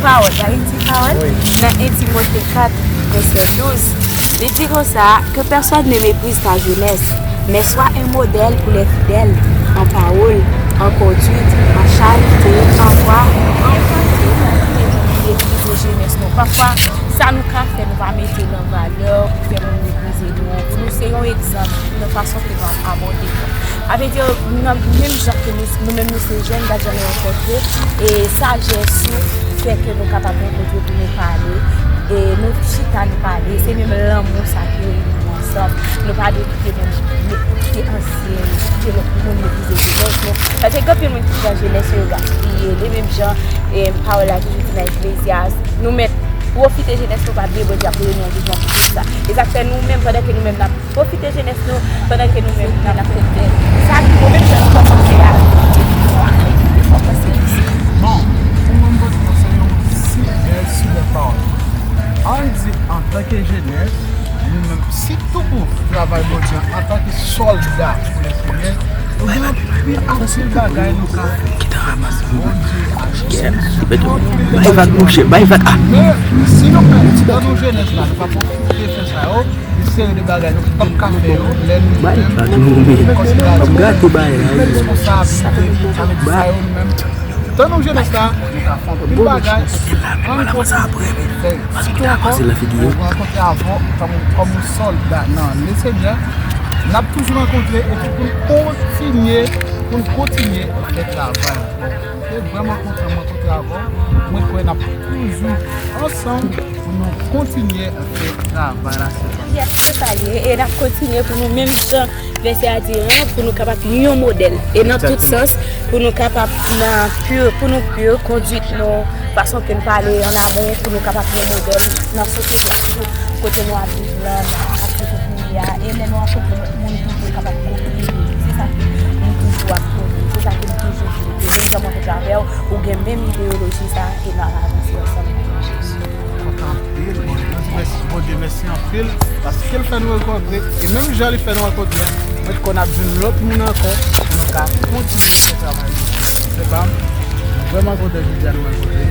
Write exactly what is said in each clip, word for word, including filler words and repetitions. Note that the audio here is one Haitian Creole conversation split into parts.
Pawòl, pa gen ti pawòl? Wi. Nan en Timote kat, vèsè douz, li di konsa, que personne ne méprise ta jeunesse, mais sois un modèle pour les fidèles, en parole, en conduite, en charité, en foi, en bonté. Mèt nou pa méprize jenès nou. Pafwa, sa nou ka fè, nou pa mete l an valè pou fè moun meprize nou, pou nou se yon egzanp nan fason ke nou ap abòde nou. Sa vle di, nan menm jan ke nou, nou menm nou se jèn, gad jan nou rankontre, e sajès ou fè ke nou kapab rankontre pou nou pale, e nou chita, nou pale, se menm lanmou sa ki reyini nou ansanm. Nou pa dwe kite moun kite ansyen, kite lòt moun meprize jenès nou. Paske gen anpil moun ki pran jenès yo, yo gaspiye. Li menm jan, e, pawòl la toujou di nan Eklezyas, nou mèt pwofite jenès nou, pa bliye Bondye ap rele nou an jijman pou tout sa. E sa k fè nou menm, pandan ke nou menm n ap pwofite jenès nou, pandan ke nou menm n ap fè sa ki bon, menm jan nou kòmanse a, nou ap fè sa. Bon, pou mwen, m panse se yon si bèl, si bèl pawòl. Ann di, antanke jenès, nou menm, sitou pou travay Bondye an, antanke sòlda pou Lesenyè, nou gen anpil, anpil bagay nou ka fè. Bondye a Bay vag, monchè, bay vag. Ah. Men, si nou pèdi tan nou jenès la, nou pa pwofite fè sa yo, gen seri de bagay nou p ap ka fè yo, lè nou menm, nou pran konsiderasyon, nou pran responsabilite, sa vle di sa yo nou menm. Tan nou jenès la, nou ka fè anpil bagay, ann pwofite fè. Sitou ankò, nou rankontre avè w kòm, kòm yon sòlda nan Lesenyè, n ap toujou rankontre epi pou n kontinye, pou n kontinye fè travay. Mwen vrèman kontan mwen rankontre avè w. Mwen kwè n ap toujou ansanm pou nou kontinye fè travay la, se sa. Yes, se sa l ye. E n ap kontinye pou nou menm jan vèsè a di an, pou nou kapab yon modèl. E nan tout sans, pou nou kapab nan pi, pou nou pi, kondwit nou, fason ke n pale an amou, pou nou kapab yon modèl nan sosyete a tou, kote nou ap viv la, nan Afrik peyi a, e lè nou rankontre lòt moun tou, pou yo kapab kopi nou. Se sa ke nou toujou ap prône, se sa ke nou toujou vle. E menm jan mwen rankontre avè w, ou gen menm ideyoloji sa, e n ap avanse ansanm nan non Jezi. Kontan anpil, Bondye, Bondye mèsi, Bondye mèsi anpil, paske l fè nou rankontre, e menm jan li fè nou rankontre, mwen kwè n ap jwenn lòt moun ankò, pou nou ka kontinye fè travay nou. Se pa m, mwen vrèman kontan jodi a nou rankontre,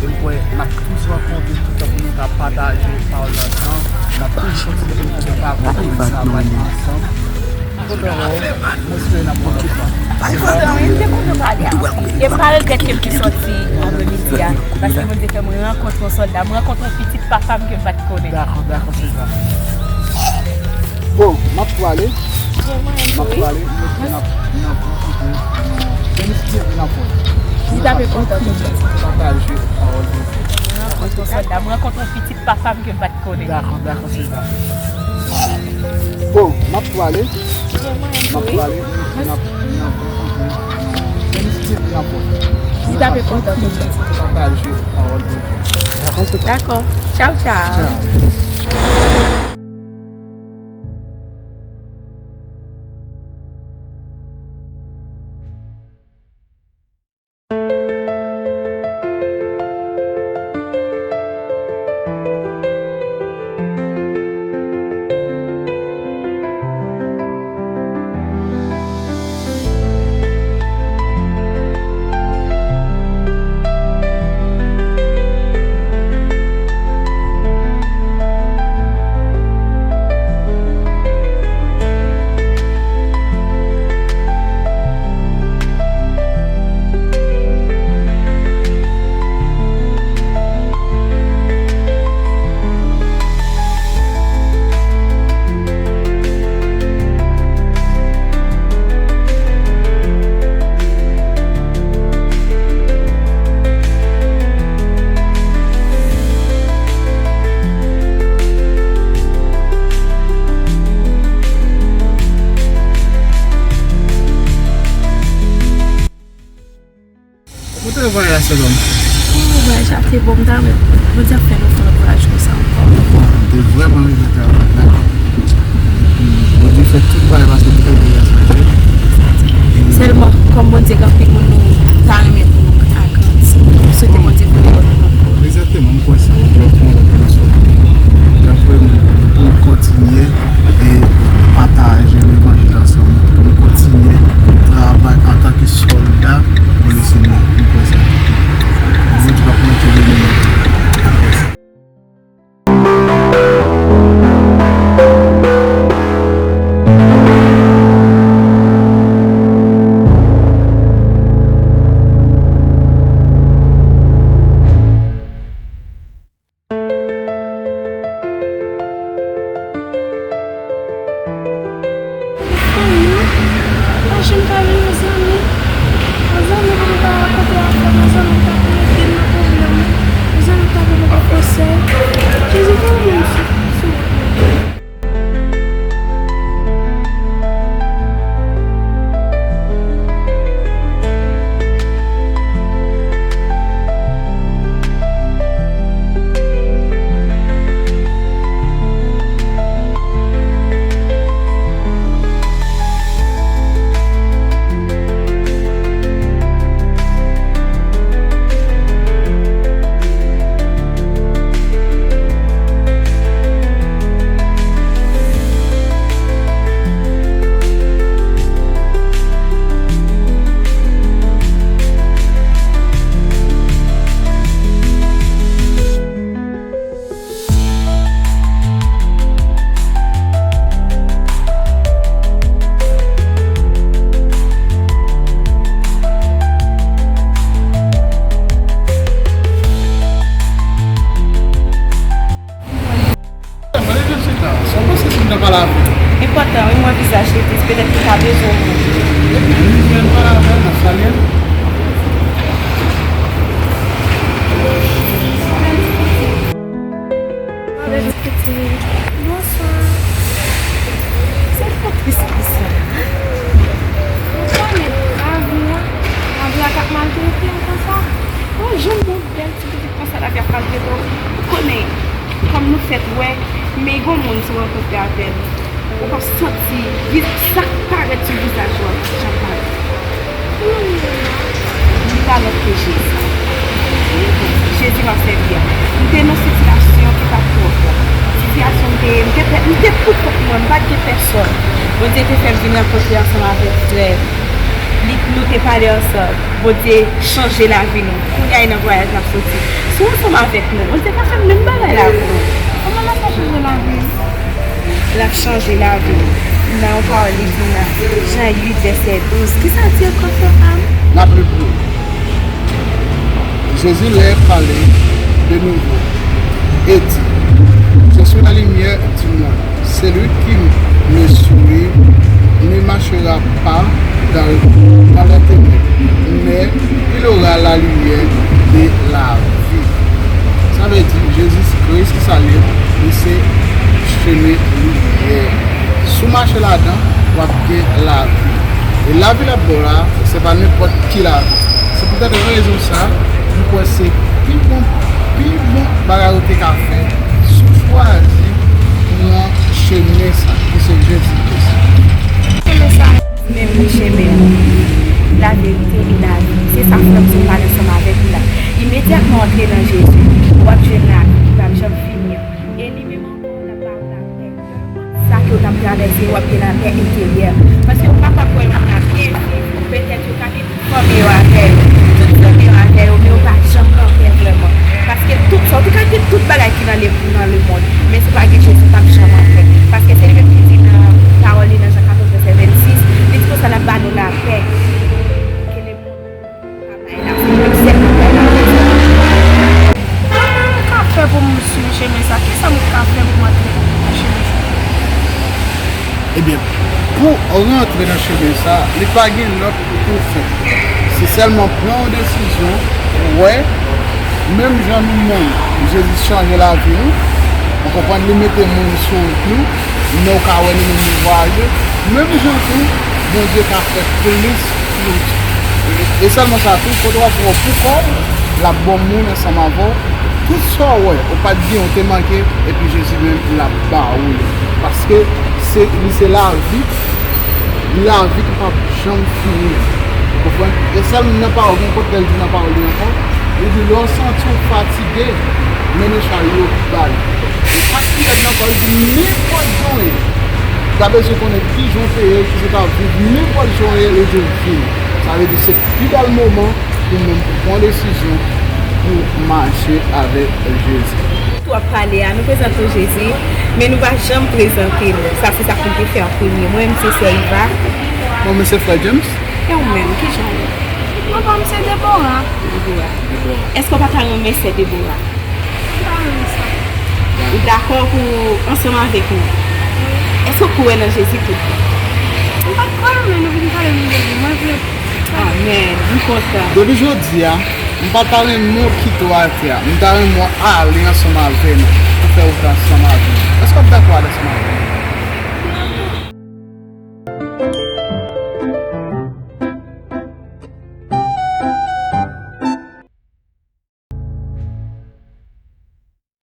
e m kwè n ap toujou rankontre toutan pou nou ka pataje pawòl la ansanm, n ap toujou kontinye pou nou fè travay ansanm. Kontan wè w, mwen espere n ap wè w lòt fwa. Kontan wi, m te kontan pale avè w. E m pa regrèt ke m te sòti aprèmidi a, paske Bondye fè mwen rankontre yon sòlda, mwen rankontre yon pitit papa m ke m pa t konnen. Dakò, dakò, se sa. Bon, m ap prale. M ap prale, mwen espere n ap, n ap rankontre, n ap felisite, n ap wè. Si ta pe kontan, pataje pawòl Bondye. Mwen rankontre yon sòlda, mwen rankontre yon pitit papa m ke m pa t konnen. Dakò, dakò, se sa. Bon, m ap prale. M ap prale, n ap, n ap rankontre. Felisite, n ap wè. Si ta pe kontan, pataje pawòl Bondye. Dakò, se sa. Dakò. Tchaw, tchaw. Tchaw. Bon travay la, sè pa m. Bon, vwayaj la te bon, m ta renmen Bondye ap fè nou fè lòt vwayaj konsa ankò. M te vrèman renmen travay la. Bondye fè tout bagay pase m fè li a chanje. Sèlman, kòm Bondye gen anpil moun, nou ta renmen pou nou agrandi. M swete Bondye fè nou lòt moun ankò. Egzakteman, m kwè sa. Lòt moun ankò. Dapre m, pou n kontinye e pataje levanjil ansanm, pou n kontinye travay antanke sòlda pou Lesenyè. M kwè sa. Bondye p ap manke beni nou. Machin pa vin, mezanmi. Mezanmi, pou nou pa rakonte afè, mezanmi, ta pou ede m nan pwoblèm. Mezanmi, ta pou nou pa konsèy. Jezi, pa yon moun sou, sou wout mwen. Sa w panse sou nan pale avè l? Enpòtan, wi, m wè vizaj li tris, petèt li ka bezwen w. Ebyen, nou jwenn pale avè l, n ap salye l. Bonswa. Se pou tris ki sa. Ou konnen, lavi a, lavi a k ap maltrete m konsa. Yon jèn moun bèl ti pitit konsa, lavi ap maltrete w. Ou konnen, kòm nou fèk wè, men gon moun si w rankontre avè l, ou p ap santi vi-, sa k parèt sou vizaj ou a, jan l parèt. Li pa lòt ke Jezi. Jezi m ap sèvi a. M te nan sitiyasyon ki pa t twò bon. Sitiyasyon m te ye, m te pè-, m te pou kont mwen, m pa t gen pèsòn. Bondye te fè m vin rankontre ansanm avèk frè m. Li, nou te pale ansanm. Bondye chanje lavi nou. Kounye a, e nan vwayaj n ap soti. Si w ansanm avèk nou, Bondye ka fè menm bagay la pou nou. Kòman l ap fè chanje lavi m? L ap chanje lavi w. Nan yon pawòl li di nan Jan uit vèsè douz. Kisa l di ankò, frè pa m? N ap li pou ou. Jésus leur parla de nouveau et dit, je suis la lumière du monde. Celui qui me suit ne marchera pas dans, dans les ténèbres, mais il aura la lumière de la vie. Sa vle di, Jezi Kris ki salye, li se chemen limyè. Si w mache ladan, w ap gen lavi. E lavi l ap ba w la, se pa nenpòt ki lavi. Se poutèt rezon sa, m kwè se pi bon, pi bon bagay ou te ka fè, si w chwazi pran chemen sa, ki se Jezi Kris. Chemen sa. Menm wi, chemen an, laverite e lavi. Se sa frè m sot pale ansanm avèk ou la. Imedyatman w antre nan Jezi, w ap jwenn lavi ki p ap janm fini an. E li menm ankò, l ap ba w lapè. Sa ke w t ap travèse, w ap gen lapè enteryè. Paske w kapab wè moun ap byen viv, petèt yo ka gen tout fanmi yo avè yo, tout zanmi yo avè yo, men yo pa janm anpè vrèman. Paske tout, sa w te ka gen tout bagay ki nan le, nan lemonn, men si w pa gen Jezi, w p ap janm anpè. Paske se li menm ki di nan pawòl li nan Jan katòz vèsè vennsis, li di konsa, l ap ba nou lapè ke lemonn pa bay la, se li menm sèl ki bay lapè sa. Kòman m ka fè pou m swiv chemen sa? Kisa m ka fè pou m antre nan chemen sa? Ebyen, pou w rantre nan chemen sa, li pa gen lòt pou w fè. Se sèlman pran yon desizyon, wè, menm jan nou menm, Jezi chanje lavi nou, ou konprann, li mete moun sou wout nou, men w ka wè nou menm nou vwazen, menm jan tou, Bondye ka fè plis pou ou tou. E sèlman sa tou, kote w ap wè w poukò w, l ap ba w moun ansanm avè w, tout sa w wè, ou pa t gen, ou te manke, epi Jezi menm, l ap ba ou li. Paske se, li se lavi, lavi ki p ap janm fini. Ou konprann? E sèl nan pawòl, gen kote l di nan pawòl li ankò, li di, lè w santi w fatige, mennen chay yo ba li. E sa k pi rèd nan kò, li di, nenpòt jan w ye, ou pa bezwen konnen kijan w te ye, kijan w t ap viv, nenpòt jan w ye, li di w vini. Sa vle di se pi bèl moman pou menm pou pran desizyon pou mache avèk Jezi. Tou ap pale a, nou prezante w Jezi, men nou pa janm prezante l. Sa se sa pou n te fè an premye. Mwen menm se sè Iva. Mwen menm se frè James. E ou menm, kijan w ye? Mwen pa m se Deborah. Deborah. Èske w pa ta renmen sè Deborah? Mwen pa renmen sa. Ou dakò pou ansanm avèk nou? Èske w kwè nan Jezi tout bon? M pa t kwè, men nou vin pale nou de li. Mwen vle. Amen. M kontan. Depi jodi a, m pa ta renmen w kite w atè a. M ta renmen w ale ansanm avè nou pou fè wout ansanm avè nou. Èske w ap dakò ale ansanm avè nou?